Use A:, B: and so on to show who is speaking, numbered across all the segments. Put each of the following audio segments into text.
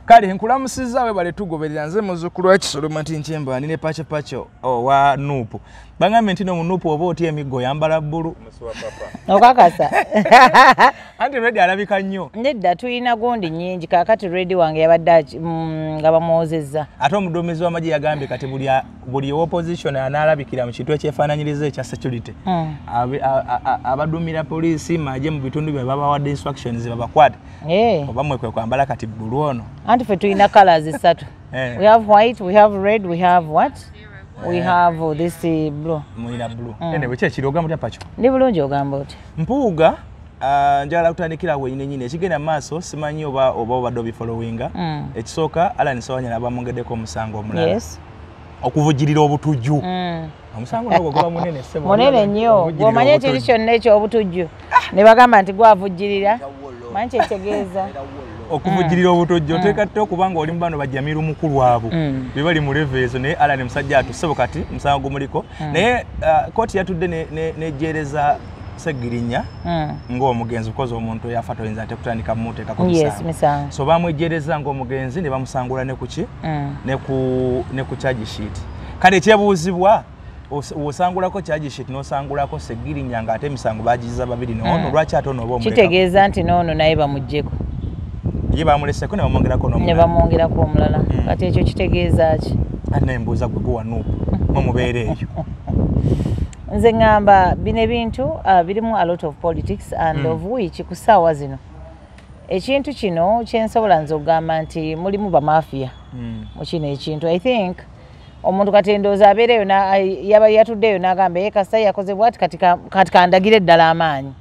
A: Kale nkulamusizza webale tugoberera. Nze muzzukulu wa Kisolo nti nkyemba ne pacho pacho owa NUP. Bangambe nti no mu NUP oba otya emiggo yambala bbulu.
B: Okakasa.
A: Anti red alabika nnyo.
B: Nedda tulina gundi nnyingi. Kaakati red wange yabadde nga bamwozezza.
A: Ate omuduumizi w'amagye yagambye kati buli opposition anaalabikira mu kintu ekyefaananyiriza ekya security. Abadumira poliisi magye mu bitundu bye babawadde instructions babakwate. Oba mwe kwe kwambala kati bbulu ono.
B: Anti ffe tulina colors ssatu. We have white, we have red, we have what? We have this blue.
A: Mulina blue. Anyway, kye ogamba otya Pacho?
B: Ndi bulungi, ogamba otya?
A: Mpuuga, njagala kutandikira wenyini nyini ekigenda mu maaso, simanyi oba obadde obifollowinga. Ekisooka, Allan Ssewanyana bamwongeddeko omusango omulala. Okuvujjirira obutujju. Omusango nogwo guba munene, ssebo.
B: Munene nnyo. Bw'omanya ekintu kyonna eky'obutujju ne bagamba nti gwavujjirira, manyi kyekitegeeza.
A: Okuvujjirira obutujju oteekatte okuba nga oli mu bano bajjamiru mukulu abo be bali mu level ezo, naye Allan musajja atu kati musango gumuliko. Naye kooti yatudde nejjereza Ssegirinya ng'omugenzi, because omuntu eyafa toyinza ate kutandika mumuteekako misango. So bamwejjereza ng'omugenzi ne bamusangula ne kuki ne ku charge sheet. Kale ekyebuuzibwa, osangulako charge sheet n'osangulako Ssegirinya ng'ate emisango bagiza babiri noono, lwaki ate ono oba omuleka?
B: Kitegeeza nti noono naye bamuggyeko.
A: Ye bamuleseko ne bamwongerako
B: ne
A: n'omulala.
B: Bamwongerako omulala. Kati ekyo kitegeeza ki?
A: Ate naye mbuuza gwe guwa NUP mwe mubeera eyo.
B: Nze ŋŋamba bino ebintu birimu a lot of politics and of which ku ssaawa zino ekintu kino kyensobola nze okugamba nti mulimu bamafiya mu kino ekintu. I think omuntu kati ndowooza abeereyo yaba yatuddeyo n'agamba, "Ye kasita yakoze bwati, kati kandagire eddala amaanyi."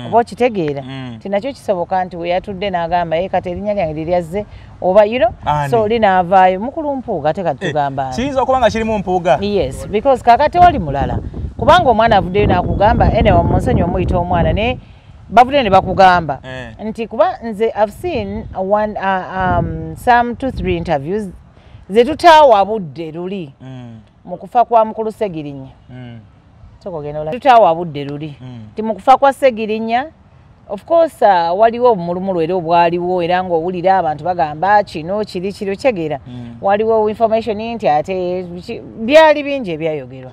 B: Oba okitegeera nti nakyo kisoboka nti we yatudde n'agamba, "Ye kati erinnya lyange liryazze," oba
A: Ani?
B: so linaavaayo mukulu Mpuuga. Ate kati tugamba ani?
A: Kiyinza okuba nga kirimu Mpuuga.
B: Yes, because kakati oli mulala, kubanga omwana avuddeyo n'akugamba. Anyway, munsonyi omuyita omwana, naye bavuddeyo ne bakugamba nti kuba nze I've seen one some two three interviews ze tutaawa budde luli mu kufa kwa mukulu Segirinya. Sooka ogenda olaba. Tutaawa budde luli nti mu kufa kwa Segirinya, of course, waliwo obumulumulu era obwaliwo, era ng'owulira abantu bagamba kino kiri kiri, okitegeera? Waliwo information nti ate byali bingi ebyayogerwa.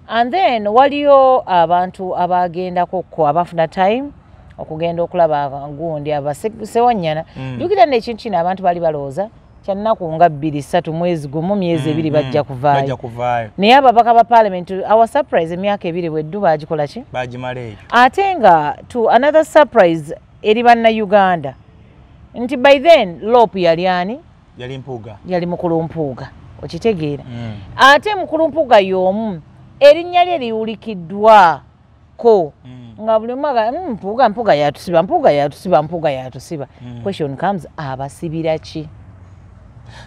B: And then waliyo abantu abagendako ko abafuna time okugenda okulaba gundi Abasewanyana. Jjukira n'ekintu kino abantu baali balowooza kyannaku nga 2, 3, mwezi 1, myezi 2, bajja kuvaayo.
A: Bajja kuvaayo.
B: Naye ababaka ba parliament, our surprise, emyaka 2 bweddu bagikola ki?
A: Bagimala eyo.
B: Ate nga to another surprise eri bannayuganda nti by then LOP yali ani?
A: Yali Mpuuga.
B: Yali mukulu Mpuuga, okitegeera? Ate mukulu Mpuuga y'omu erinnya lye liwulikiddwako nga buli omu aga, "Mpuuga, Mpuuga yatusiba, Mpuuga yatusiba, Mpuuga yatusiba." Question comes, abasibira ki?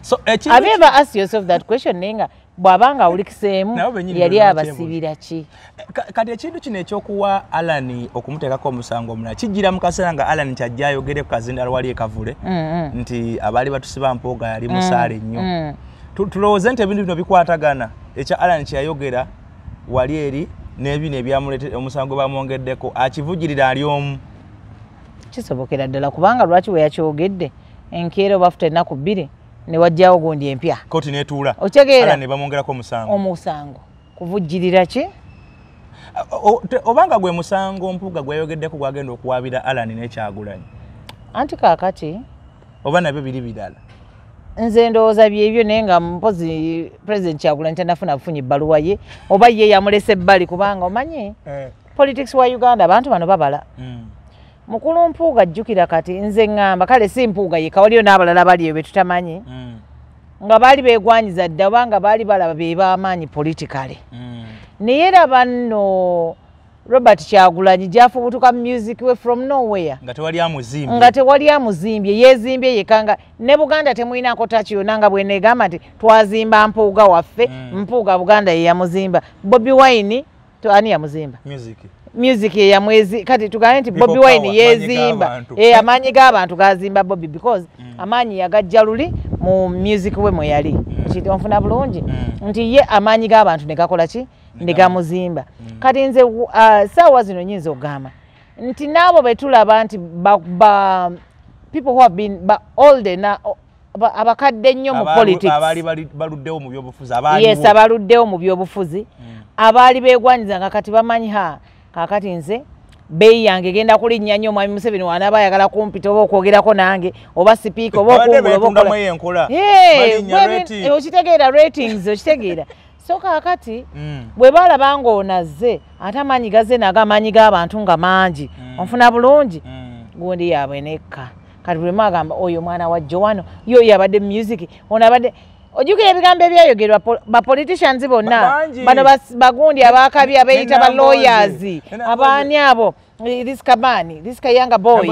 A: So ekintu
B: Have you ever asked yourself that question? Naye nga bw'aba nga awulikiseemu
A: Nabo bennyini
B: yali
A: bwe
B: abasibira ki?
A: Kati ekintu kino ekyokuwa Allan okumuteekako omusango omulala kijjira mu kaseera nga Allan kyajja ayogere ku kazindalo wali e Kavule nti abaali batusiba Mpuuga yali musaale nnyo. Tulowooze nti ebintu bino bikwatagana, ekya Allan kyeyayogera wali eri n'ebino ebyamulete omusango bamwongeddeko akivugirira ali omu?
B: Kisobokera ddala, kubanga lwaki we yakyogedde enkeera oba futa ennaku 2 ne wajjawo gundi empya.
A: Kooti netuula.
B: Okitegeera?
A: Allan ne bamwongerako omusango.
B: Omusango kuvujjirira ki?
A: Obanga gwe musango Mpuuga gweyogeddeko gwagenda okuwaabira Allan n'Ekyagulanyi.
B: Anti kaakati
A: oba nabyo biri birala?
B: Nze ndowooza byebyo, naye nga mpozi President Kyagulanyi tanafuna bufunyi ebbaluwa ye, oba ye yamulese ebbali, kubanga omanyi politics wa Uganda, abantu bano babala. Mukulu Mpuuga, jjukira kati nze ŋŋamba kale si Mpuuga yekka, waliyo n'abalala bali eyo be tutamanyi nga baali beegwanyiza dda oba nga baali balaba be b'amaanyi politically. Naye raba nno Robert Kyagulanyi gyafubutuka music we from nowhere.
A: Nga tewali amuzimbye.
B: Nga tewali amuzimbye, yeezimbye yekka, nga ne Buganda temuyinako taki yonna nga bwenegamba nti twazimba Mpuuga waffe. Mpuuga Buganda ye yamuzimba. Bobi Wine ani yamuzimba?
A: Music.
B: Music ye yamwezi. Kati tugambe nti
A: People
B: Bobi Wine
A: power,
B: yeezimba.
A: amaanyi g'abantu.
B: Amaanyi g'abantu gazimba Bobi, because amaanyi yagajja luli mu music we mwe yali. Onfuna bulungi? Nti ye amaanyi g'abantu ne gakola ki? Ne gamuzimba. Kati nze saawa zino nyinza okugamba nti n'abo be tulaba nti ba people who have been ba old na abakadde ennyo mu politics,
A: abaali baluddewo mu byobufuzi, abaali,
B: yes, abaluddewo mu byobufuzi, abaali beegwanyiza nga kati bamanyi, ha, kaakati nze bbeeyi yange egenda kulinnya nnyo, omwami Museveni wanaaba ayagala kumpita oba okwogerako nange oba sipiika oba
A: okungula oba enkola.
B: Okitegeera, ratings, okitegeera. So kaakati bwe balaba ng'onazze ate amaanyi gazze nago, amaanyi g'abantu nga mangi, onfuna bulungi, gundi yaabwe nekka. Kati buli omu agamba oyo mwana wa Joano, yoyo abadde mu music, ono abadde, ojjukira ebigambo ebyayogerwa ba politicians bonna bano, bagundi abakabi abeeyita ba lawyers, abaani abo, this kabani, this kayanga boy,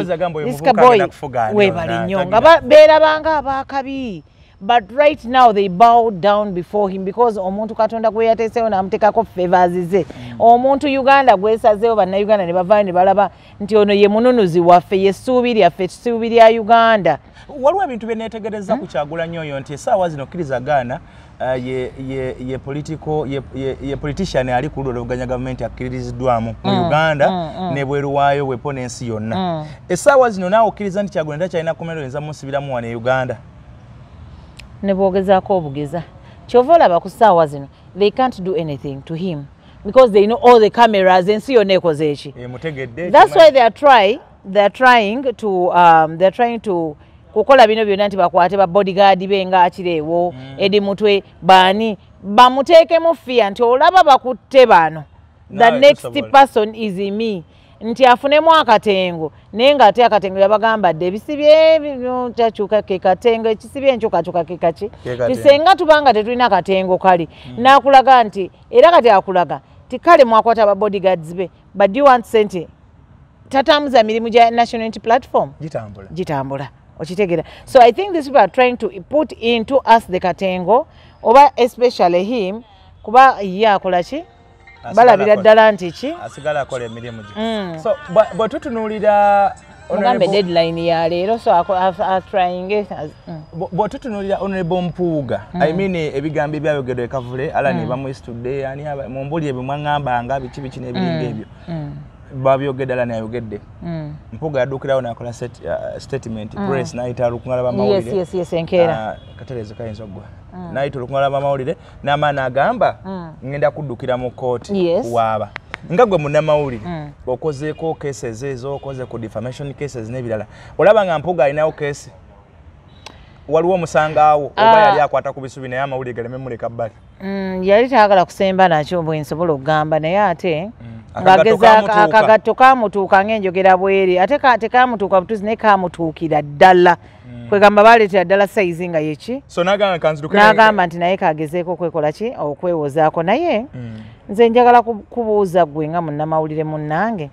B: this kaboy, webale nnyo, nga beerabanga abakabi. But right now they bow down before him because omuntu Katonda gwe yateesewo n'amuteekako favors ze, omuntu Uganda gwesazeewo, bannayuganda ne bavaayo ne balaba nti ono ye mununuzi waffe, ye ssuubi lyaffe, essuubi lya Uganda.
A: Waliwo ebintu bye neetegereza ku Kyagulanyi oyo, nti essaawa zino kkiriza gaana, ye political ye politician ali ku ludda oluvuganya gavumenti akkiririziddwamu mu Uganda ne bweru waayo, bwepo n'ensi yonna. Essaawa zino naawe okkiriza nti Kyagulanyi takyalina kkomera oyinza musibiramu wano e Uganda?
B: Ne bwogezaako obugeza, kyova olaba ku ssaawa zino they can't do anything to him because they know all the cameras, ensi yonna ekoze eki.
A: Emutegedde.
B: That's why they are trying to kukola bino byonna nti bakwate ba bodyguard be nga akireewo, Edi Mutwe, baani, bamuteekemu fear nti olaba bakutte bano, the next person is me, nti afunemu akatengo. Naye ng'ate akatengo yabagamba dde ebisibye kyakyuka ke katengo, ekisibye enkyukakyuka ke kaki, tisenga tubanga tetulina katengo kali. N'akulaga nti era kati akulaga ti kale mwakwata ba bodyguards be, but do you want sente tatambuza mirimu gya National Unity Platform?
A: Gitambula.
B: Gitambula, okitegeera. So I think these people are trying to put into us the katengo, oba especially him, kuba ye akola ki, balabira ddala nti ki.
A: Asigala akola emirimu gye. So bwe tutunuulira
B: Mugambe deadline ya leero, so trying.
A: Bwe tutunuulira Honorable Mpuuga, I mean, ebigambo ebyayogerwa e Kavule, ala ne bamwesitudde ani mumbuli ebyo mwaŋŋambanga biki biki n'ebiringa ebyo, babyogedde, ala nayogedde. Mpuuga yaddukirawo n'akola statement, press, n'ayita olukuŋŋaana lw'amawulire.
B: Yes, enkeera.
A: Katereezo kayinza oggwa. N'ayita olukuŋŋaana lw'amawulire n'amaani agamba, ŋŋenda kuddukira mu kkooti kuwaaba. Nga gwe munnamawulire, okozeeko cases ezo, okoze ku defamation cases n'ebirala, olaba nga Mpuuga alinawo case, waliwo omusango awo, oba yali akwata ku bisubi naye amawulire galeme muleka bbali?
B: Yali tayagala kusemba nakyo, bwe nsobola okugamba, naye ate ng'ageza akagatto kamutuuka ng'enjogera bweri, ate tekamutuuka butuuzi, naye kamutuukira ddala. Kwegamba baleetera ddala size nga yeki.
A: So
B: n'agamba nti naye kagezeeko okwekola ki, okwewozaako. Naye nze njagala kubuuza ggwe nga munnamawulire munnange,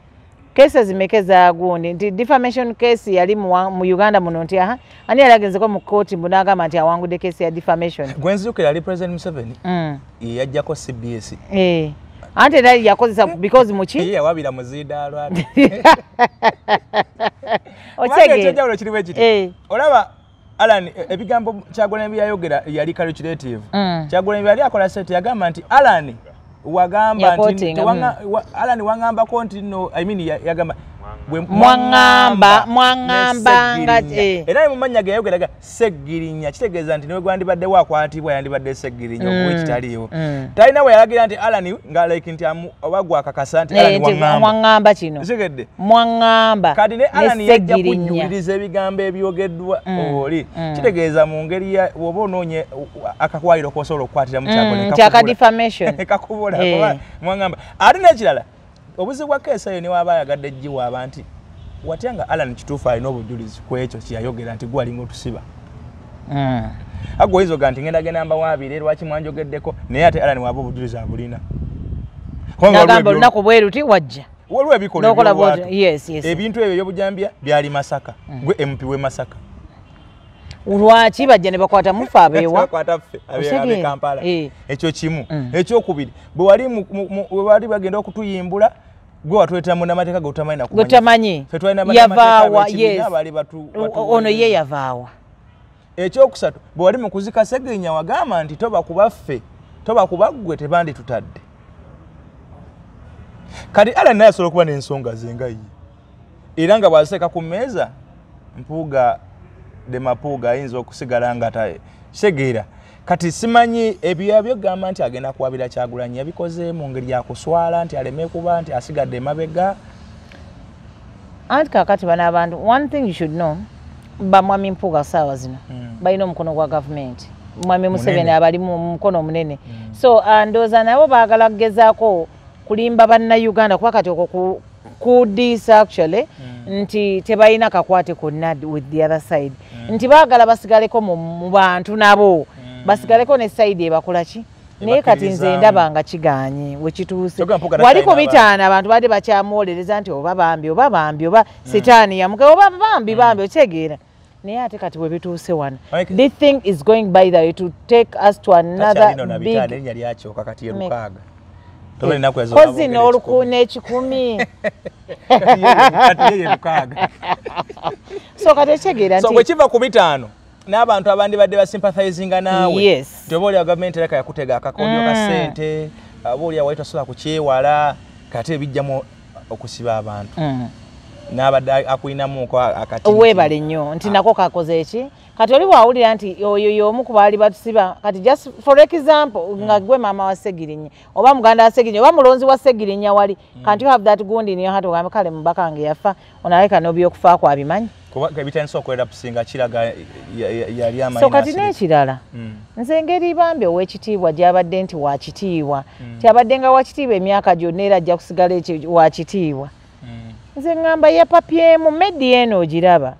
B: cases meka zagundi nti defamation case yali mu Uganda muno, nti aha, ani yali agenzeko mu kooti mbu n'agamba nti awangudde case ya defamation?
A: Gwenzijukira yali President Museveni, yeyajjako CBS.
B: Eh. Anti era yakozesa because muki
A: ye yawabira muzindaalo ate.
B: Otegeera.
A: Ekyenjawulo kiri bwe kiti. Olaba Alan, ebigambo Kyagulanyi bye yayogera yali calculative. Kyagulanyi yali akola set, yagamba nti Alan wagamba nti Alan wangambako nti no, I mean, yagamba
B: mwaŋŋamba, mwaŋŋambanga.
A: Era mu mannya ge yayogeraga Seggirinya, kitegeeza nti niwe gwandibaddewo akwatibwa yandibadde Seggirinya, okuwa ekitaliiwo. Talina we yalagira nti Alan nga like nti oba gwakakasa nti Alan
B: waŋŋamba kino.
A: Kitegedde?
B: Mwaŋŋamba.
A: Kati ne Alan yajja kujjuliriza ebigambo ebyogeddwa oli. Kitegeeza mu ngeri ya woba onoonye akakwayiro k'osobola okukwatiramu Kyagulanyi,
B: nti aka defamation
A: kakubula kuba mwaŋŋamba. Ate n'ekirala, obuzibu bwa case eyo, niwaba ayagadde giwaaba nti watya nga Alan kituufu alina obujulizi ku ekyo kyeyayogera nti gwe alinga otusiba, agwe oyinza oga nti ngenda genda mbawaabire lwaki mwanjogeddeko, naye ate Alan waba obujulizi abulina.
B: Nagamba olunaku bwe luti wajja
A: waliwo ebikolwa, ebintu ebyo ebyobujambya byali Masaka, gwe MP we Masaka.
B: Lwaki bajja ne bakwata mufe abeewa?
A: Bakwata ffe abe Kampala? Ekyo kimu. Ekyokubiri, bwe wali bagenda okutuyimbula, gwe watuleetera munnamateeka gwe utamanyi
B: nakumanya, gwe tamanyi yavaawa. Yes, ono ye yavaawa.
A: Ekyokusatu, bwe wali mu kuzika Segirinya wagamba nti toba kuba ffe, toba kuba ggwe, tebanditutadde. Kati Alan naye asobola okuba n'ensonga ze nga ye, era nga bw'aziteeka ku mmeeza, Mpuuga De Mapuga ayinza okusigala nga kitegeera. Kati simanyi ebyo byogamba nti agenda kuwabira Kyagulanyi yabikoze mu ngeri ya kuswala nti aleme kuba nti asigadde emabega.
B: Anti kakati bano abantu, one thing you should know, bamwami Mpuuga saawa zino balina omukono gwa gavumenti, mwami Museveni abali mu mukono munene. So ndowooza nabo baagala kugezaako kulimba bannayuganda, kuba kati okwo kudiisa actually nti tebalina kakwate konna with the other side, nti baagala basigaleko mu bantu nabo basigaleko ne side ebakola ki. Naye kati nze ndaba nga kigaanye wekituuse. Waliko 5 abantu badde bakyamuwolereza nti oba bambi oba bambi oba sitaani yamuke oba bambi bambi, okitegeera. Naye ate kati we bituuse wano, this thing is going by the way to take us to another big kozi n'olukumi. So kati ekitegeera nti
A: so bwe kiva ku 5 n'abantu abandi badde basympathizinga naawe, nti oba olya gavumenti ereka yakutega akakodyo ka ssente, oba olya wali tosobola kukyewala, kati ebijjamu okusiba abantu n'abadde akuyinamuko akati.
B: Weebale nnyo nti nako kakoze eki. Kati oli bw'awulira nti oyo y'omu ku baali batusiba, kati just for example nga gwe maama wa Ssegirinya oba muganda wa Ssegirinya oba mulonzi wa Ssegirinya wali, can't you have that gundi in your heart ogambe kale mubaka wange yafa, onaleka n'obyokufa kwabimanyi
A: ebitandise okwerapsinga kiraga yali amanyi.
B: So kati n'ekirala, nze engeri bambi ow'ekitiibwa gy'abadde nti wa kitiibwa, kyabadde nga wa kitiibwa emyaka gyonna era ajja kusigala ekyo wa kitiibwa. Nze ŋŋamba yapapyemu media eno ogiraba.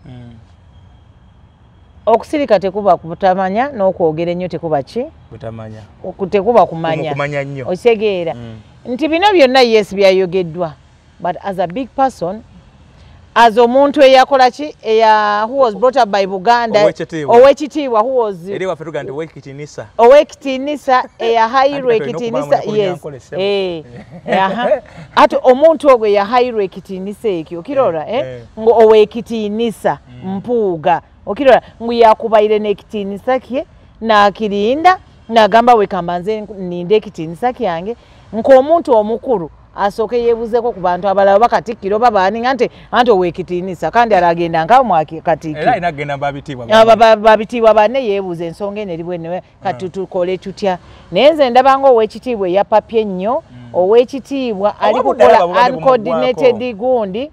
B: Okusirika tekuba kutamanya n'okwogera ennyo tekuba ki?
A: Butamanya.
B: Tekuba kumanya.
A: Kumanya nnyo.
B: Okitegeera. Nti bino byonna yes byayogeddwa, but as a big person, as omuntu eyakola ki, eya who was brought up by Buganda, owekitiibwa, who was
A: eri waffe tugamba nti owekitiinisa,
B: owekitiinisa, eyahairwa ekitiinisa, yes, ate omuntu ogwo eyahairwa ekitiinisa ekyo okirora, ngo owekitiinisa Mpuuga okirora ngu yakubaire n'ekitiinisa kye n'akirinda n'agamba wekamba nze ninde ekitiinisa kyange, nk'omuntu omukulu asooke yeebuzeeko ku bantu abalala oba Katikkiro oba baani nga nti anti owekitiinisa kandi alagenda nka Katikkiro
A: era alina kugenda babitiibwa
B: babitiibwa banne yeebuuza ensonga eno eri bwene kati tukole tutya. Naye nze ndaba nga owekitiibwa eyapapye ennyo, owekitiibwa ali kukola uncoordinated gundi,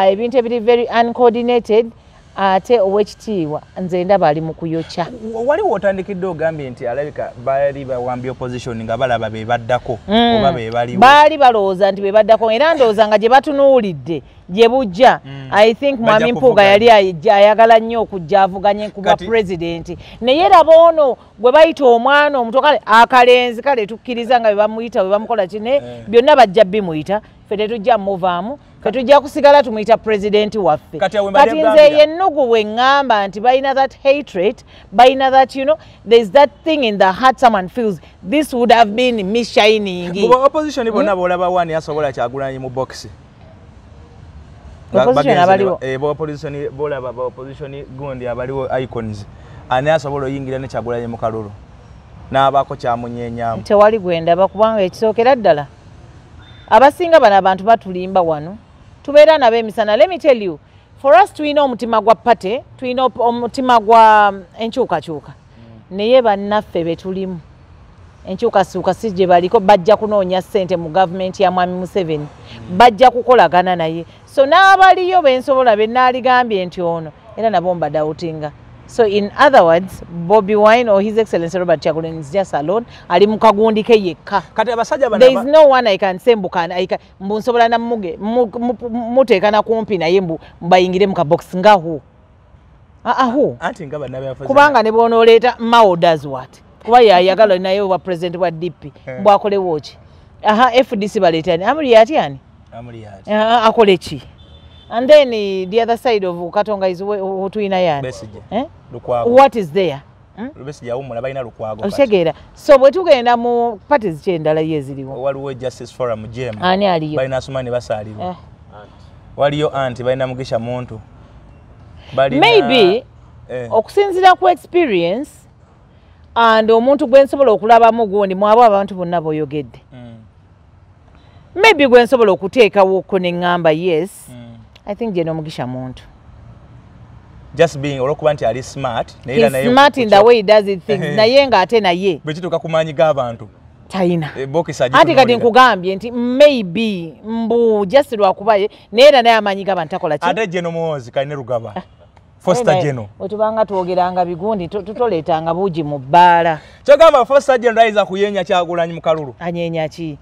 B: ebintu ebiri very uncoordinated, ate owekitiibwa nze ndaba ali mu kuyokya.
A: Waliwo otandikidde ogambye nti alabika baali bawambye opposition nga balaba be baddako oba be baliwo.
B: Baali balowooza nti be baddako, era ndowooza nga gye batunuulidde gye bujja. I think Mwami Mpuuga yali ayagala nnyo okujja avuganye ku bwa pulezidenti, naye raba ono gwe bayita omwana omuto, kale akalenzi kale tukkiriza nga bwe bamuyita bwe bamukola ki, naye byonna bajja bimuyita, ffe tetujja muvaamu, ffe tujja kusigala tumuyita pulezidenti waffe. Kati nze yennugu bwe ŋŋamba nti balina that hatred, balina that, you know, there's that thing in the heart someone feels this would have been me shining.
A: Kuba opposition bonna b'olaba wani asobola Kyagulanyi mu box.
B: Opposition abaliwo.
A: Opposition b'olaba opposition gundi abaliwo icons. Ani asobola oyingira ne Kyagulanyi mu kalulu n'abaako kyamunyenyamu?
B: Tewali gwendaba, kubanga ekisookera ddala abasinga bano abantu batulimba wano, tubeera nabo emisana. Let me tell you, for us tulina omutima gwa party, tulina omutima gwa enkyukakyuka, naye bannaffe be tulimu enkyukakyuka si gye baliko, bajja kunoonya ssente mu gavumenti ya Mwami Museveni, bajja kukolagana naye. So n'abaliyo bensobola be naaligambye nti ono era nabo mbadawutinga. So in other words, Bobi Wine or His Excellency Robert Kyagulanyi is just alone, ali mu kagundi ke yekka.
A: Kati abasajja bano
B: there is no one I can say mbu nsobola na muge muteeka na kumpi naye mbu mbayingire mu kabox nga hu. Ahu.
A: Anti nga bannabyafuzi.
B: Kubanga ne bw'onooleeta Mao does what? Kuba yayagala naye oba president wa DP mbu akolewo ki? Aha, FDC baleeta ani? Amuriat ani?
A: Amuriat.
B: Akole ki? And then the other side of Katonga is Tuina yani.
A: Besigye. Eh? Lukwago.
B: What is there?
A: Besigye awummula balina Lukwago.
B: Otegeera. So bwe tugenda mu parties ki endala ye eziriwo?
A: Waliwo Justice Forum JM.
B: Ani aliyo?
A: Balina Asumani Basaalirwa. Waliyo anti balina Mugisha Muntu. Balina
B: maybe okusinziira ku experience and omuntu gwe nsobola okulabamu gundi mwabo abantu bonna boyogedde. Maybe gwe nsobola okuteekawo ko ne ŋŋamba yes. I think General Mugisha Muntu.
A: Just being olwokuba nti ali smart,
B: naye naye smart in the way he does it things, naye ng'ate naye
A: bwe kituuka ku maanyi g'abantu
B: tayina. Anti kati nkugambye nti maybe mbu just lwakuba ye, naye era naye amaanyi g'abantu takola ki.
A: Ate General Muhoozi Kainerugaba, Foster General,
B: wetubanga twogeranga bigundi, tutoleetanga buugi mu bbaala.
A: Kyogamba Foster General ayinza kuyenya Kyagulanyi mu kalulu?
B: Anyenya ki?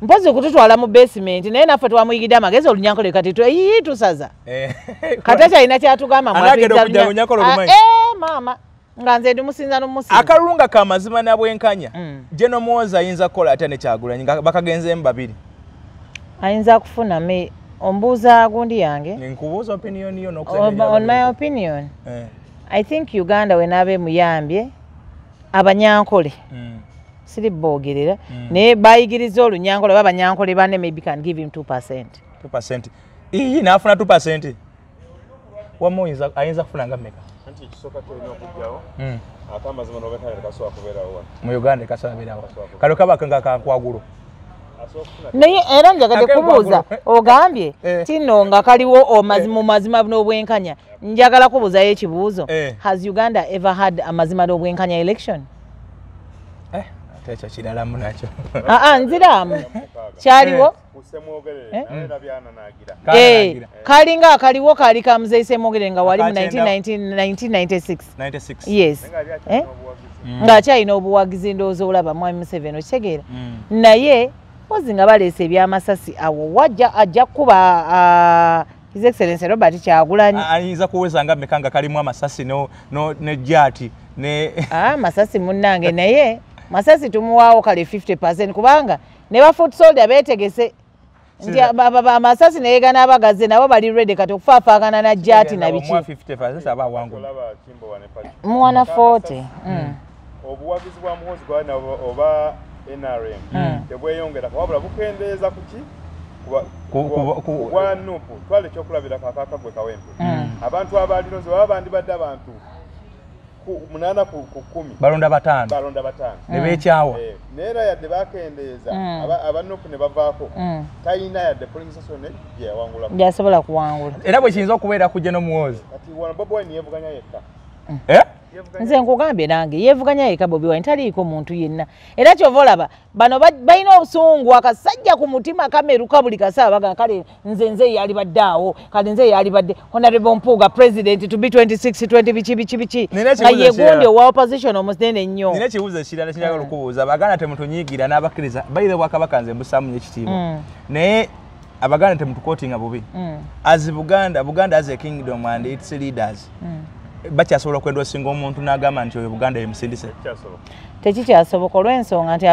B: Mpozi okututwala mu basement, naye naffe twamuyigidde amagezi olunyankole kati tusaza. Kati akyalina kyatugamba. Maama nga nze ndi musinza n'omusinza.
A: Akalulu nga ka mazima na bwenkanya, General Muhoozi ayinza kukola atya ne Kyagulanyi nga bakagenzeemu babiri?
B: Ayinza kufuna me ombuuza gundi yange.
A: Nkubuuza opinion yo.
B: On my opinion, I think Uganda wenaaba muyambye abanyankole, siri boogerera, naye bayigiriza olunyankole oba abanyankole banne maybe can give him 2%.
A: 2%. Iyi n'afuna 2%. Wamma ayinza kufuna nga mmeka?
C: Anti ekisooka ky'olina okuggyawo, ate amazima n'obwenkanya tekasobola kubeerawo wano.
A: Mu Uganda tekasobola kubeerawo. Kano kaba nga kankwagulo.
B: Naye era njagadde kubuuza, ogambye tino nga kaliwo mu mazima n'obwenkanya, njagala kubuuzayo ekibuuzo. Has Uganda ever had amazima n'obwenkanya election?
A: Ate ekyo kiralamu nakyo.
B: Nziraamu. Kyaliwo? Kalinga akaliwo kaali ka Muzeeyi Ssemwogerere nga wali mu 1996. Yes. Ng'akyalina obuwagizi ndowooza olaba Mwami Museveni, okitegeera. Naye mpozi nga baleese ebyamasasi awo wajja ajja kuba His Excellency Robert Kyagulanyi.
A: Ayinza kuweza nga mmeka nga kalimu amasasi ne jaati ne
B: masasi munnange, naye masasi tumuwaawo kale 50% kubanga ne ba foot soldier beetegese nti amasasi naye ganaabagaze nabo bali ready kati okufaafaagana na jaati na biki.
A: 50% aba awangula.
B: Muwana 40.
C: Obuwagizi bwa Muhoozi gwalina oba NRM tebweyongera, wabula bukendeeza kuki bwa NUP. Twala ekyokulabirako akakagwe Kawempe, abantu abaalinoze baba bandibadde abantu 8 ku 10
A: balonda 5,
C: balonda 5
A: ne beekyawa.
C: Naye era yadde bakendeeza aba NUP ne bavaako, talina yadde polling station gye yawangulako
B: gyasobola kuwangula.
A: Era bwe kiyinza okubeera ku General Muhoozi.
C: Kati wano Bobi Wine yeevuganya yekka.
B: Nze nkugambye nange yeevuganya yekka Bobi Wine, taliiko muntu yenna. Era kyova olaba bano balina obusungu akasajja ku mutima kameruka buli kaseera bagamba kale nze yalibadde awo, kale nze yalibadde Honorable Mpuuga president to be 26 20 biki biki biki, nga ye gundi owa opposition omunene ennyo.
A: Nina ekibuuzo ekirala kinjagala okubuuza. Abaganda temutunyiigira n'abakkiriza bayire Bwakabaka nze mbusaamu nnyo ekitiibwa, naye Abaganda temutukootinga bubi. As Buganda, Buganda as a kingdom and its leaders, bakyasobola okwendosinga omuntu n'agamba nti oyo Buganda yemusindise?
B: Tekikyasoboka olw'ensonga nti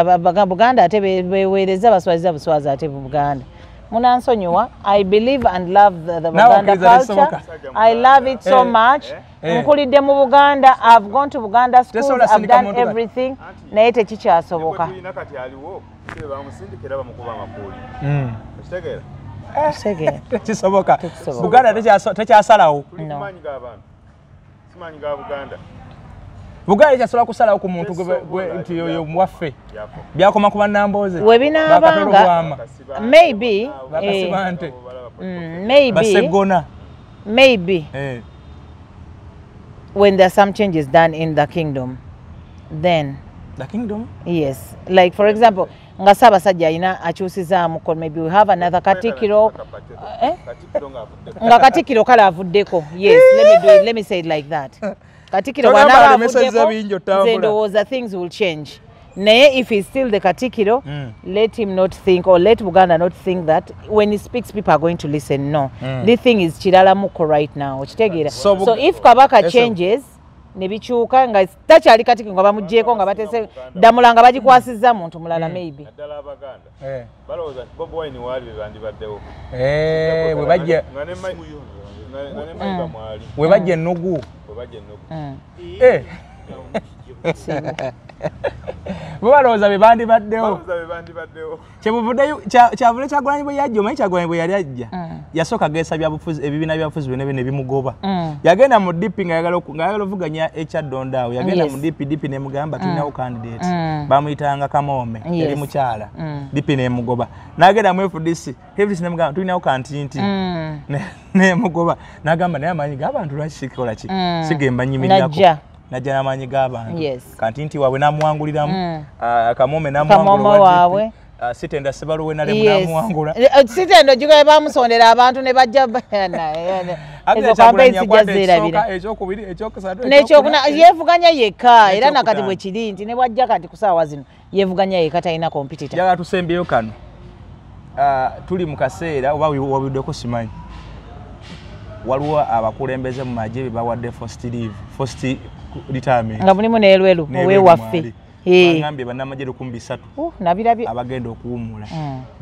B: Buganda ate beweereza baswaziza buswaza ate Buganda. Munansonyiwa, I believe and love the Buganda culture. I love it so much. Nkulidde mu Buganda, I've gone to Buganda schools, I've done everything. Naye tekikyasoboka.
C: Kati aliwo bamusindika era bamukuba amakuuli. Okitegeera?
A: Tekisoboka. Buganda tekyasalawo.
C: Tuli ku maanyi g'abantu, si maanyi ga Buganda.
A: Buganda ekyasobola kusalawo ku muntu nti oyo muwaffe. Byakoma ku bannambooze.
B: We binaabanga maybe
A: Bakasibante.
B: Maybe
A: Baseggona.
B: Maybe when there are some changes done in the kingdom, then
A: the kingdom?
B: Yes. Like for example, nga Ssaabasajja alina akyusizaamuko, maybe we have another Katikkiro. Nga Katikkiro kale avuddeko. Yes, let me do it. Let me say it like that. Katikkiro bw'anaaba avuddeko, nze ndowooza things will change. Naye if he's still the Katikkiro, let him not think, or let Buganda not think that when he speaks people are going to listen. No. The thing is kiralamuko right now. Okitegeera? So if Kabaka changes, ne bikyuka nga takyali Katikkiro nga bamuggyeko nga batese Ddamula nga bagikwasizza muntu mulala maybe.
C: Naddala Abaganda balowooza nti Bobi Wine waali be bandibaddewo.
A: Bwe bajja
C: nga ne Mayiga mwali.
A: Bwe bajja ennugu.
C: Bwe bajja ennugu.
A: Bo balowooza be bandibaddewo. Kyebuvuddeyo kyavule Kyagulanyi bwe yajja, omanyi Kyagulanyi bwe yali ajja yasooka geesa byabufuzi, ebibiina byabufuzi byonna ne bimugoba. Yagenda mu DP ng'ayagala ovuganya ekyaddonda awo, yagenda mu DP, DP nemugamba tulinawo candidate, bamuyitanga Kamoome, yali mukyala, DP nemugoba. N'agenda mu FDC, FDC nemugamba tulinawo kantinti, nemugoba. N'agamba naye amaanyi g'abantu lwaki sikola ki, sigemba nnyimirirako. Najja n'amaanyi g'abantu. Kantinti waabwe n'amuwanguliramu, Kamoome n'amuwangula waabwe, Sitenda Sebaluwe nalemu n'amuwangula.
B: Sitenda ojjuka bamusondera abantu ne bajja ezo campaign sijja zeerabira.
A: Ekyokubiri, ekyokusatu,
B: n'ekyokuna yeevuganya yekka, era nakati bwe kiri nti ne bwajja kati ku ssaawa zino yeevuganya yekka, talina competitor.
A: Njagala tusembyeyo kano. Tuli mu kaseera oba wabiddeko simanyi. Waliwo abakulembeze mu magye be bawadde first leave, first retirement.
B: Nga mulimu n'Elwelu owewaffe.
A: Bagambye bannamagye 1300
B: nabirabye
A: abagenda okuwummula.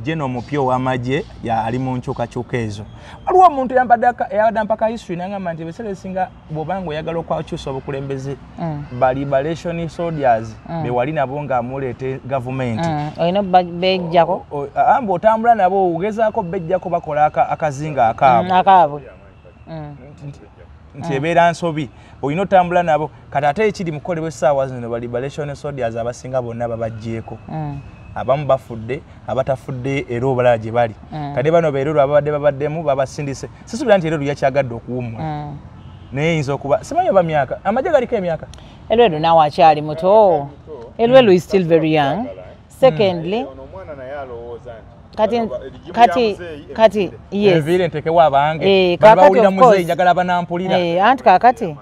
A: Jeno omupya ow'amagye ali mu nkyukakyuka ezo. Waliwo omuntu yabadde mpaka history n'angamba nti ebiseera ebisinga bw'obanga oyagala okwakyusa obukulembeze ba liberation soldiers be wali nabo nga muleete gavumenti.
B: Olina bejjako?
A: Bw'otambula nabo ogezaako bejjako bakola akazinga akaabwe.
B: Akaabwe.
A: Nti ebeera nsobi olina otambula nabo. Kati ate ekiri mukukolebwa essaawa zino ba liberation soldiers abasinga bonna babaggyeeko. Abamu bafudde, abatafudde era obalala gye bali. Kati bano beerero ababadde babaddemu babasindise. Sisuubira nti Elwelu yakyagadde okuwummula. Naye eyinza okuba simanyi oba myaka, amagye galiko emyaka.
B: Elwelu naawe akyali muto. Elwelu is still very young. Secondly,
C: omwana naye alowooza nti
B: kati yes.
A: Enviire ntekewo abange. Bawulira muzeeyi njagala banampulira.
B: Anti kaakati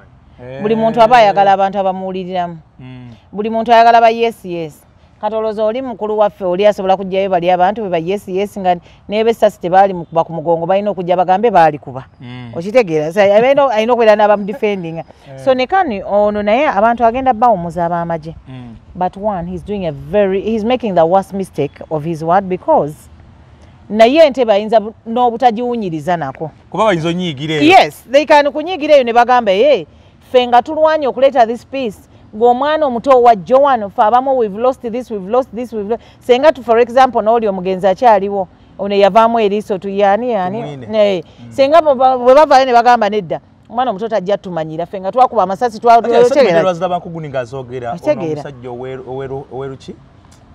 B: buli muntu aba ayagala abantu abamuwuliriramu. Buli muntu ayagala ba yes yes. Kati olowooza oli mukulu waffe oli asobola kujjayo bali abantu be ba yes yes nga n'ebessasi tebaali mukuba ku mugongo balina okujja bagambe baali kuba. Okitegeera? Alina okubeera n'abamudefendinga. So nekani ono naye abantu agenda bawumuza ab'amagye. But one, he's doing a very, he's making the worst mistake of his word because naye entebe ayinza n'obutagiwunyiriza nako.
A: Kuba bayinza onyiigira eyo.
B: Yes, they can kunyiigira eyo ne bagamba ffe nga tulwanye okuleeta this peace ng'omwana omuto wa Joan ffe abamu we've lost this, we've lost this, we've lost. Senga tu for example n'oli omugenzi akyaliwo ono yavaamu eriiso tu yaani yaani. Senga bwe bavaayo ne bagamba nedda omwana omuto tajja tumanyira ffe nga twakuba amasasi
A: twategeera. Bakuguni ng'azoogera ono omusajja oweruki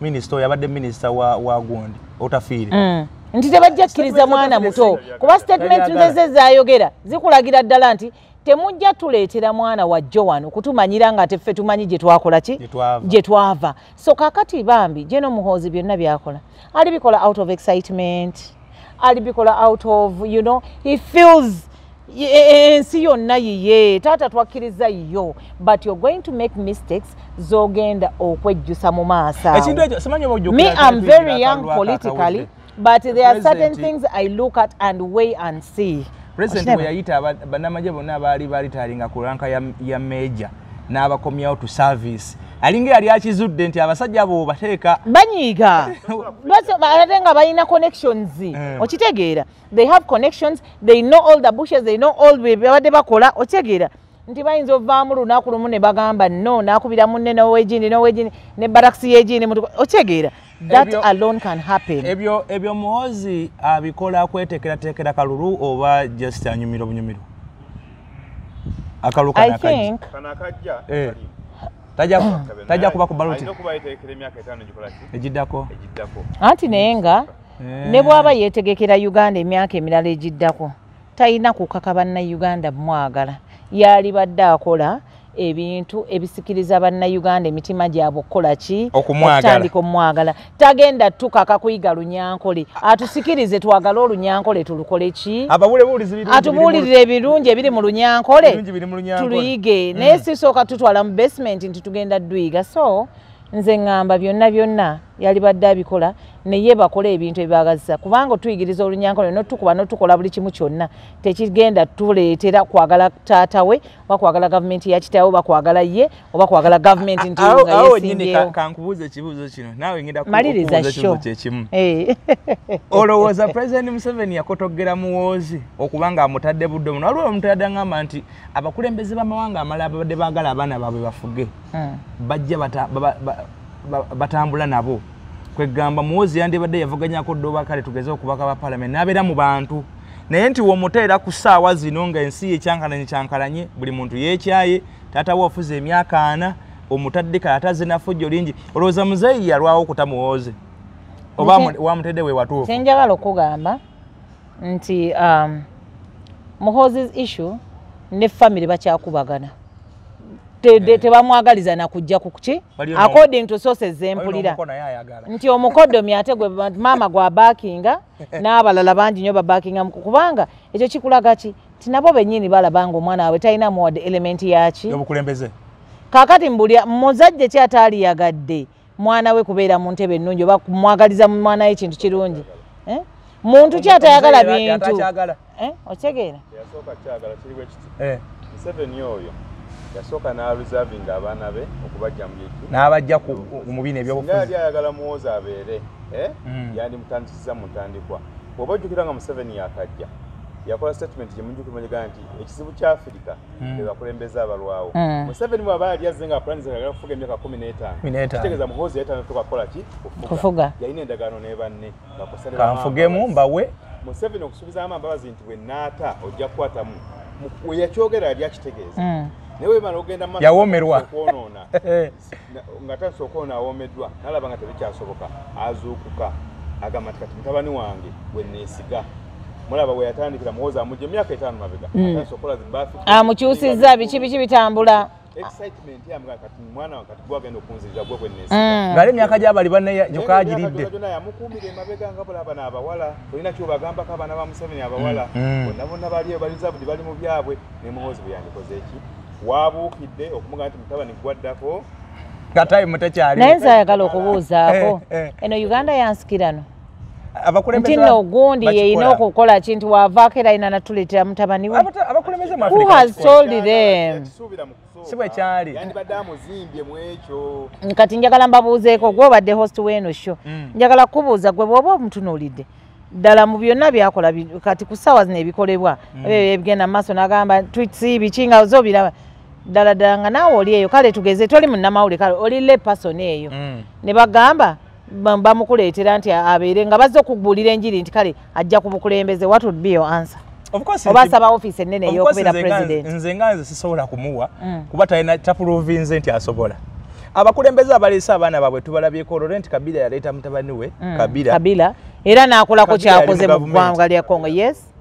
A: minisita oyo abadde minisita wa gundi Otafiire.
B: Nti tebajja kkiriza mwana muto kuba statement nze zaayogera zikulagira ddala nti temujja tuleetera mwana wa Joan okutumanyira nga teffe tumanyi gye twakola ki gye twava. So kaakati bambi General Muhoozi byonna byakola alibikola out of excitement, alibikola out of you know he feels ensi yonna yiye taata twakkiriza yiyo, but you're going to make mistakes zogenda okwejjusa mu maaso awo. Me, I'm very young politically, but there are certain things I look at and weigh and see.
A: President bwe yayita bannamagye bonna abaali balitalinga ku ranka ya major n'abakomyawo to service, alinga yali akizudde nti abasajja abo bateeka
B: banyiiga ate nga balina connections. Okitegeera, they have connections, they know all the bushes, they know all bye babadde bakola. Okitegeera nti bayinza ovaamu lunaku lumu ne bagamba no n'akubira munne n'owegindi n'owegindi ne barakisi y'egindi. Okitegeera that alone can happen.
A: Ebyo Muhoozi abikola kweteekerateekera kalulu oba just anyumira obunyumiro? Akalu
B: I think
C: akajja
A: tajja kuba ku ballot.
C: Alina okuba yeetegekera emyaka 5 gikola ki
A: egiddako.
B: Anti naye nga ne bw'aba yeetegekera Uganda emyaka emirala egiddako talina kukaka bannayuganda mwagala. Yalibadde akola ebintu ebisikiriza bannayuganda emitima gyabwe okukola ki okutandika omwagala. Tagenda tukaka kuyiga Lunyankole, atusikirize twagale Olunyankole tulukole ki, atubuulirire ebirungi ebiri mu Lunyankole tuluyige. Naye sisooka tutwala mu basement nti tugenda duyiga. So nze ŋŋamba byonna byonna yalibadde abikola Naye bakole ebintu ebyagazisa, kubanga otuyigiriza olunyankole n'otukuba n'otukola buli kimu kyonna, tekigenda tuleetera kwagala taata we oba kwagala gavumenti ya kitaawe oba kwagala ye oba kwagala gavumenti nti nga yeesimbyewo.
A: Kankubuuza ekibuuzo kino naawe ngenda
B: Maliriza
A: kubuuza
B: show.
A: ekibuuzo kyekimu. Olowooza President Museveni yakotogera Muhoozi okuba nga amutadde budde muno? Waliwo omuntu yadde aŋŋamba nti abakulembeze b'amawanga amalala babadde baagala abaana baabwe bafuge, bajja batambula nabo. Kwegamba Muhoozi yandibadde yavuganyako dda oba kale tugeze okubaka ba parliament n'abeera mu bantu, naye nti w'omuteera ku ssaawa zino nga ensi yekyankalanye kyankalanye, buli muntu yeekyaye, taata we ofuze emyaka 40 omutadde kale ate azze nafujjo lingi. Olowooza muzeeyi yalwawo okuta Muhoozi oba wamutedde we watuufu?
B: Kyenjagala okugamba nti Muhoozi's issue ne family bakyakubagana, tebamwagaliza na kujja ku ki, according to sources zempulira nti omukodomi ate gwe maama gwa backinga n'abalala bangi nnyo babackinga, kubanga ekyo kikulaga ki nti nabo bennyini balaba nga omwana waabwe talina muwadde element yaki
A: y'obukulembeze.
B: Kaakati mbulya muzadde ki ataali yagadde mwana we kubeera mu ntebe ennungi oba kumwagaliza mwana we ekintu kirungi? Muntu ki atayagala bintu? Okitegeera?
C: Yasooka kyagala kiri bwe kiti. Museveni oyo yasooka n'areservinga abaana be okubajja mu bintu,
A: n'abajja mu bino ebyobufuzi.
C: Singa yali ayagala Muhoozi abeere, yandimutandikisiza mu ntandikwa. Bw'oba ojjukira nga Museveni yakajja, yakola statement gye mujjukira nti ekizibu kya Afirika be bakulembeze abalwawo. Museveni bw'aba yali azze nga apulanisa ayagala kufuga emyaka 15, kitegeeza Muhoozi yali tannatuuka kukola ki?
B: Kufuga.
C: Yalina endagaano ne banne
A: kanfugemu mbawe.
C: Museveni okusuubiza Amama Mbabazi nti bwe naata ojja kukwatamu, we yakyogera yali akitegeeza. Naye wemala ogenda mu maaso
A: yawomerwa
C: okwonoona, nga tandise okwonoona awomeddwa, n'alaba nga tebikyasoboka, azuukuka agamba nti kati mutabani wange gwe neesiga. Mulaba we yatandikira Muhoozi amugye emyaka 5 mabega, atandise okukola zibaafi,
B: amukyusizza biki biki bitambula.
C: Excitement yamugamba kati mwana wange kati gwagenda okunziriza gwe gwe neesiga.
A: Ng'ali emyaka gy'abali banne gyokka agiridde.
C: Gyonna yamukuumira emabega nga bulaba n'abawala, olina ky'obagambako abaana ba Museveni abawala bonna bonna bali eyo bali reserved, bali mu byabwe. Ne Muhoozi bwe yandikoze eki? Wabuukidde okumugamba nti mutabani gwaddako
A: nga time tekyali.
B: Naye nze ayagala okubuuzaako eno Uganda yansikirano nti nno gundi yeyina okukola ki nti wavaako era alina natuleetera mutabani we.
A: Abakulembeze mu
B: Who
A: Africa
B: has told them?
A: Si bwe kyali.
C: Yandibadde amuzimbye mu ekyo.
B: Kati njagala mbabuuzeeko, gwe obadde host w'eno show, njagala kubuuza gwe bw'oba omutunuulidde ddala mu byonna byakola kati ku ssaawa zino ebikolebwa ebigenda mu maaso n'agamba tweets biki nga ozobiraba ddala ddala nga naawe oli eyo, kale tugeze toli munnamawulire, kale oli lay person eyo, ne bagamba bamukuleetera nti abeere nga bazze okubuulira enjiri nti kale ajja ku bukulembeze, what would be your answer? Oba asaba ofiisi ennene ey'okubeera president?
A: Nze nga nze sisobola kumuwa kuba talina taprovinze nti asobola. Abakulembeze abaleese abaana baabwe tubalabyeko. Laurent Kabila yaleeta mutabani we
B: Kabila era n'akolako kyakoze mu ggwanga lya Congo. Yes,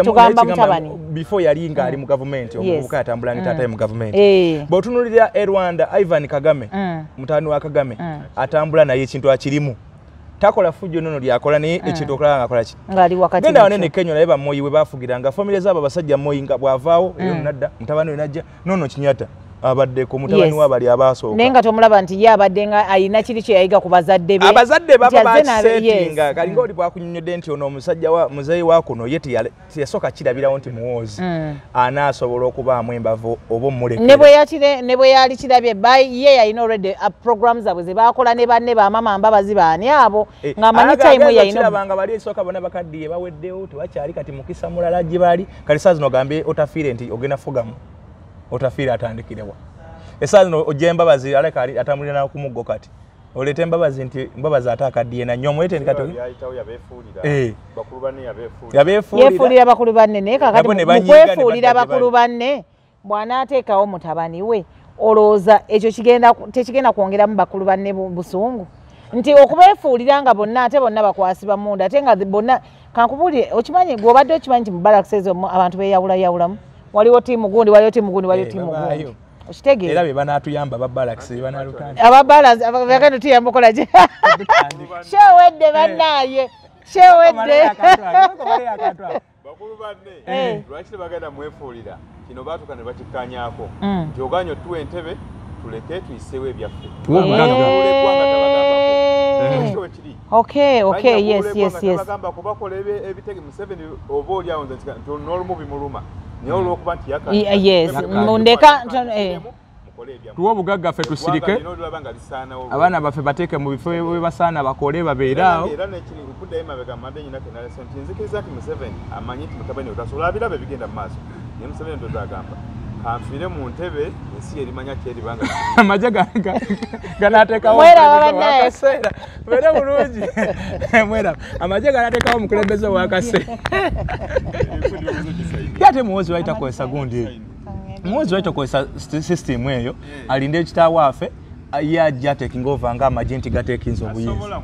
B: tugamba mutabani
A: before yali nga ali mu gavumenti, omuvubuka yatambula ne taata we mu gavumenti. Bw'otunuulira e Rwanda, Ivan Kagame, mutabani wa Kagame, atambula naye ekintu akirimu, takola fujjo nono lyakola, naye ekintu okulaba nga akola ki?
B: Ng'ali wakati.
A: Genda wanene Kenya naye ba Moi we baafugiranga famire zaabo abasajja, Moi nga bw'avaawo eyo nadda mutabani we najja, nono Kenyatta abaddeko mutabani w'abali abaasooka.
B: Naye nga tomulaba nti ye abadde nga ayina kiri kye yayiga ku bazadde be.
A: Abazadde baba bakisetinga kalinga oli bwakunyonyodde nti ono omusajja wa muzeeyi wa kuno ye teyasooka kirabirawo nti Muhoozi anaasobola okubaamu embavu oba omulekera.
B: Ne bwe yali kirabye ye yalina already program zaabwe ze baakola ne banne bamama Mbabazi baani abo ng'amanyi time yalina.
A: Kirabanga bali esooka bonna bakaddiye baweddewo tebakyali, kati mukisa mulala gye bali. Kati saa zino ogambe Otafiire nti ogenda fugamu, Otafiire atandikirewa? Essaawa zino ojja Embabazi aleka atambulira ku muggo, kati oleete Embabazi nti Mbabazi ate akaddiye nannyo omuleete nti kati
B: yeefuulira bakulu banne. Naye kakati mu kwefuulira bakulu banne bw'anaateekawo mutabani we, olowooza ekyo tekigenda kwongeramu bakulu banne busungu? Nti okubeefuulira nga bonna ate bonna bakwasibwa munda, ate nga bonna kankubuulire, okimanyi gw'obadde okimanyi nti mu barracks ezo abantu beeyawulayawulamu, waliwo tiimu gundi, waliwo tiimu gundi, waliwo tiimu gundi, okitegeera?
A: Era be banaatuyamba aba barracks be banaalutandika.
B: Aba barracks bagenda tuyamba okola ki? Shewedde bannaaye, shewedde.
C: Bakulu banne lwaki tebagenda mwefuulira? Kino baatuuka ne bakikkaanyaako nti oganye otuwa entebe tuleke tuyiseewo ebyaffe.
B: Okay, okay, yes, yes, yes.
C: Bagamba kubakola ebitege Museveni oba oli awo nze nti n'olumu bimuluma naye olw'okuba nti yaka
B: Yes, mundeka
A: tuwe obugagga ffe tusirike, abaana baffe bateeke mu bifo we basaana bakole babeere awo.
C: Era nekiri okuddayo emabega mbadde nyina ke nalese nti nzikiriza nti Museveni amanyi nti mutabani we tasobola abiraba ebigenda mu maaso, naye Museveni ndowooza agamba kanfiire mu ntebe ensi erimanya kyeribanga
A: amagye ganateekawo akaseera beere bulungi mweraba amagye ganateekawo omukulembeze ow'akaseera. Ate Muhoozi lwaki takozesa gundi eyo? Muhoozi lwaki takozesa system eyo alinde kitaawe afe ye ajja taking over ng'amagye nti gateekinze obuyinza.